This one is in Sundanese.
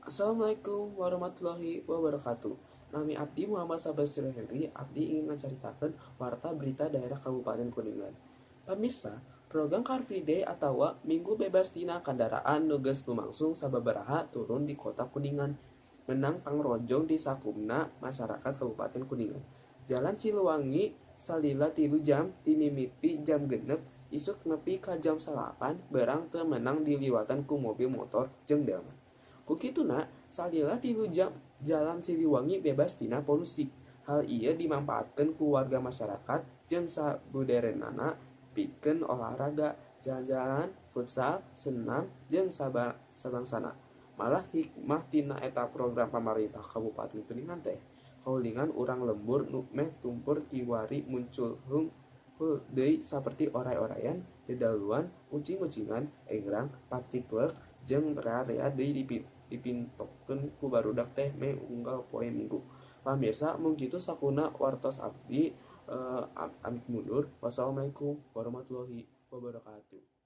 Assalamualaikum warahmatullahi wabarakatuh. Nami abdi Muhammad Sabastrio Henry, abdi ingin menceritakan warta berita daerah Kabupaten Kuningan. Pemirsa, program Car Free Day atau Minggu Bebas Tina Kendaraan nu geus lumangsung sababaraha turun di Kota Kuningan menang pangrojong di sakumna masyarakat Kabupaten Kuningan. Jalan Siliwangi salila 3 jam timimiti jam 6 isuk nepi ka jam 9 berang teu meunang diliwatan ku mobil motor jeung delman. Ku kituna, salila 3 jam Jalan Siliwangi bebas tina polusi. Hal ieu dimangpaatkeun ku warga masyarakat jeung sabuderenana pikeun olahraga, jalan-jalan, futsal, senam, jeung sabangsana. Malah hikmah tina eta program pamarentah Kabupaten Kuningan teh kaulingan urang lembur nu meh tumpur kiwari muncul hungkul deui saperti oray-orayan, dedaluan, ucing-ucingan, engrang, patiklek, jeung rea-rea deui dipintokeun ku barudak teh meh unggal poe Minggu. Pamirsa, mung kitu sakumna wartos abdi, amit mundur. Wassalamualaikum warahmatullahi wabarakatuh.